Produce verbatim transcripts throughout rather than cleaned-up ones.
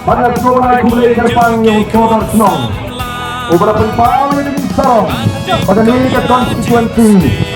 Ban ïa sngewbha khublei kyrpang ïa u Sordar Shnong uba la pynpaw ïa ka jingsarong ba kane ka constituency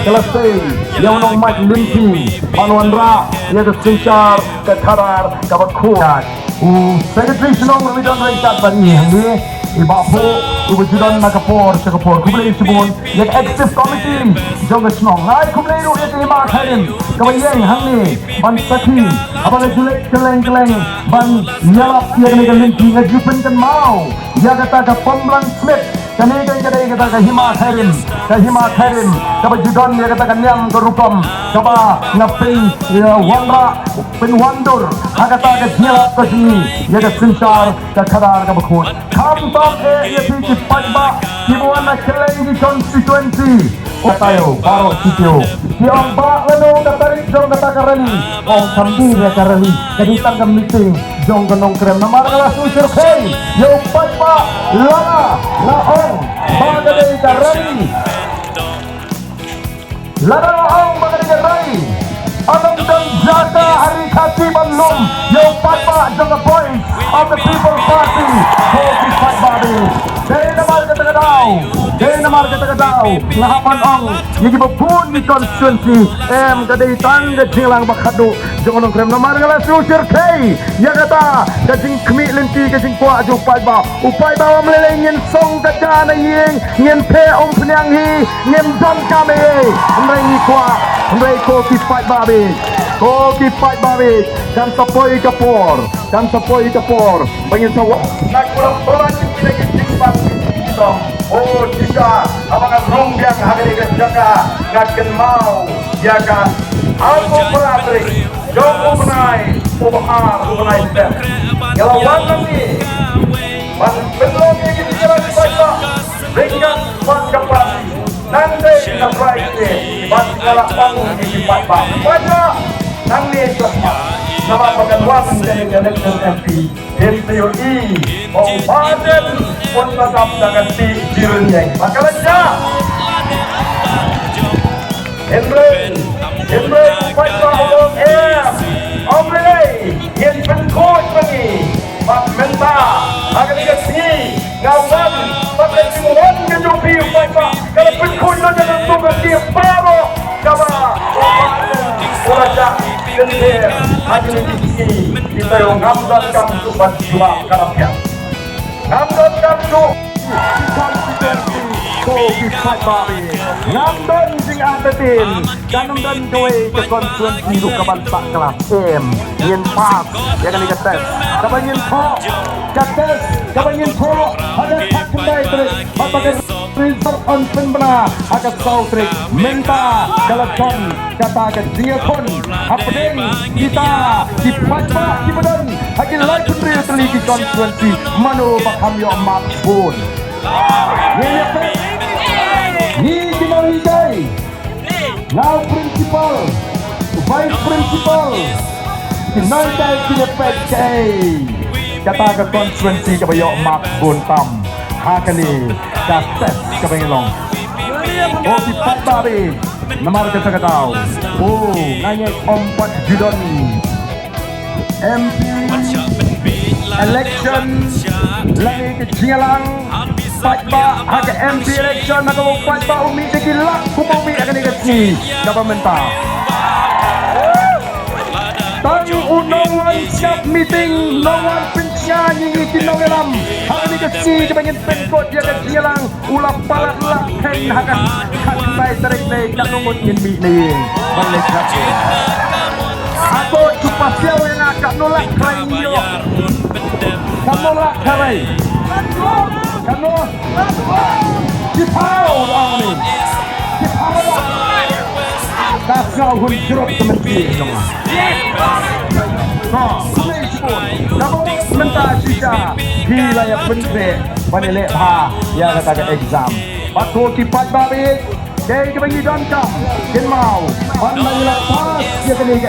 ka la sei ïa u nongmait lynti ban wanrah ïa ka synshar ka khadar kaba khuid. U Secretary Shnong Rymmiton Ryngkat ban ïa hangne, i Bah Phuh uba ju don na ka por sha ka por. Khublei shibun ïa ka executive committee jong ka shnong. Ngai khublei ruh ïa ka Hima Khyrim kaba ïeng hangne ban sakhi haba nga ju leit kylleng kylleng ban ïalap ïa kane ka lynti. Nga ju pynkynmaw ïa kata ka Pom Blang Smit, kane ka dei kata ka Hima Khyrim, ka Hima Khyrim kaba ju don ïa kata ka niam ka rukom kaba nga pyn ïa wanrah pynwandur ha kata ka jingïalap ka jong ngi ïa ka synshar ka khadar kaba khuid. Khamtam eh ïa phi ki paidbah kiba wan na kylleng ki constituency. Ka taïew baroh ki taïew ki ong, "Bah, lano ka tarik jong kata ka rally?" Ong, "Kam dei ïa ka rally, ka dei tang ka meeting jong ka Nongkrem." Namar nga la shu shyrkhei ïa u paidbah, la, la ong ba ka dei ka rally. Lada la ong ba ka dei ka rally, ym don jaka ha Ri Khasi ban lum ïa u paidbah jong ka Voice of the People Party. Ko ki paidbah, dei namar kata ka daw, dei namar kata ka daw nga hap ban ong ïa kiba bun ki constituency, em, ka dei tang ka jingïalang ba khadduh jong u Nongkrem. Namar nga la shu shyrkhei ïa kata ka jingkhmih lynti, ka jingkwah jong u paidbah. U paidbah, ym lei lei ngin song ka ja na ïing, ngin theh umphniang hi, ngim donkam ei ei. Hynrei ngi kwah, hynrei ko ki paidbah, ko ki paidbah, kan sa poi ka por, kan sa poi ka por ba ngin sa wan. Na kula pula ki pila ki jingbat ki jingtong. O Trisha, haba nga rung biang ha kane ka jaka, nga kynmaw ïa ka arphew phra tarik jong u bnai, u bnai, u bnai Sep. Nga la wan nangne ban pynlong ïa ki jingïalang paidbah ryngkat bad ka party. Nangta na Friday bad nga la ong ïa ki paidbah, paidbah, nangne sha khmat, namar ba kan wan kane ka election M P. Hynrei u Bah Ardent un sa dap da ka tih jirniang ba ka la jia. Hynrei, hynrei u paidbah u ong, em, ym lei, ngin pynkhuid ma ngi. Bad mynta ha kane ka sngi nga wan bad ka jingwan ka jong phi u paidbah ka la pynkhuid lut ïa ka suk ka tih baroh kaba u la jah kynther ha kine ki sngi. Kita ïoh ngam donkam shuh ban jubab ka la pher. Ngam donkam shuh. Ko ki paidbah, ngam don jingartatien. Kan ym don kawei ka constituency ruh kaban sah klas. Em, ngin pass ïa kane ka test kaba ngin thoh, ka test kaba ngin thoh ha ka khatkhyndai tarik. Bad ba ka result yn pynbna ha ka saw tarik. Mynta ka la don kata ka jingïakhun hapdeng kita ki paidbah kiba don ha ki laiphew hynriew tylli ki constituency, mano ba kham ïoh mark bun. Ngi ïa peit, ngi ki nonghikai, nga u principal, vice principal, ki nonghikai, ki ïa peit kaei kata ka constituency kaba ïoh mark bun tam ha kane ka test kaba ngi long. O ki paidbah, namar kata ka daw, o, nga ngeit ym pat ju don M P election lane ka jingïalang paidbah ha ka M P election, ha kaba u paidbah u mih da ki lak kumba u mih ha kane ka sngi kaba mynta. Tang u nongwan shap meeting, nongwan pyn Nga ngi ngi ki nongïalam ha kane ka sngi kaba ngin pynkut ïa ka jingïalang u la palat lak theng ha ka khatphewwei tarik Mei, katno ngut ngin mih na ïing ban leit khat. Hato ki pasiaw ïa nga katno lak tharai ngin ïoh? Katno lak tharai? Katno? Shiphew lak ni. Shiphew lak. Ka sngewhun jrut ka mynsiem jong nga. Ko, kumne shibun. Kaba mynta shisha phi la ïa pynkhreh ban ïaleh bha ïa kata ka exam. Bad ko ki paidbah, dei kaba ngi donkam, kynmaw ban ïa la pass ïa kane ka